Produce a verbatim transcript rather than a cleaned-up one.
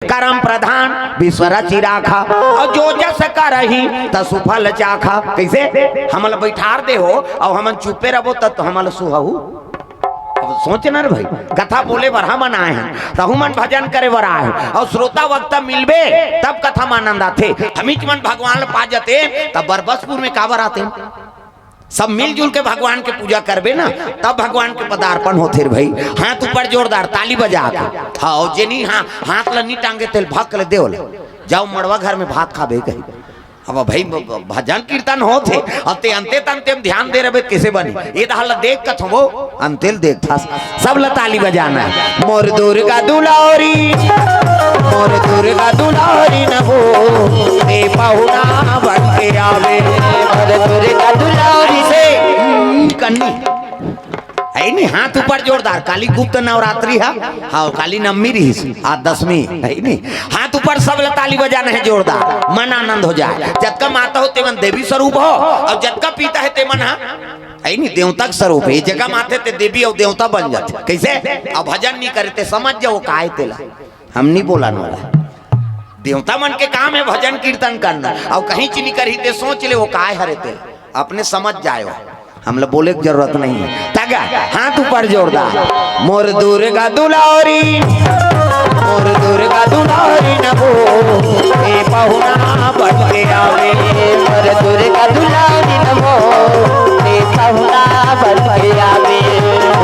करम प्रधान विश्व रचि राखा, अउ जो जस करही तसु फल चाखा। कइसे? हमन ल बइठार दे हो, अउ हमन चुप्पे रबो, त तो हमन ल सुहू। अब सोच न रे भई, कथा बोले बर हमन आए हन, तहू मन भजन करे बर आए हो, अउ श्रोता वक्ता मिलबे, तब कथा म आनंद आथे। हमीच मन भगवान ल पा जते, तब बरबसपुर में काबर आते? सब मिलजुल के भगवान के पूजा करबे ना, तब भगवान के पदार्पण होथे रे भई। हाथ ऊपर जोरदार, ताली बजा के। हाँ, अउ जेनी हाँ, हाथ ल नी टांगे, तेल भक ले देवल। जाओ मड़वा घर में भात खाबे कही। अब भई ब-, ब-, भजन कीर्तन होत हे, अब ते अंते तंते म ध्यान दे रहे, कैसे बनी? ये दहा ल देख कथो वो, अंते ल देख था। सब ल ताली बजाना हे। मोर दुर्गा दुलारी, मोर दुर्गा दुलारी न हो, ए पहुना बन के आवे। मोर दुर्गा दुलारी से, हम्म, कन्नी। हे नी, हाथ ऊपर जोरदार। काली गुप्त नवरात्रि हे, हाँ, काली नवमी रहिस, आज दसमी, हे नी? हाथ ऊपर, सब ल ताली बजाना हे जोरदार, मन आनंद हो जाए। जतका माता हो, तेमन देवी स्वरूप हो, अउ जतका पीता हे, तेमन हा, हे नी, देवता के स्वरूप हे। ये जगह माते ते देवी अउ देवता बन जाथे। कइसे? अब भजन नी करे ते समझ जाओ काय तेला। हम नी बोलन वाला। देवता मन के काम हे भजन कीर्तन करना। अउ कहीं चीनी करही ते सोच ले वो काय हरे तेला। अपने समझ जाए हो। हमला बोले के जरूरत नहीं हे। तगा, हाथ ऊपर जोरदार। मोर दुर्गा दुलारी, मोर दुर्गा दुलारी न हो, ए पहुना बन के आवे। मोर दुर्गा दुलारी न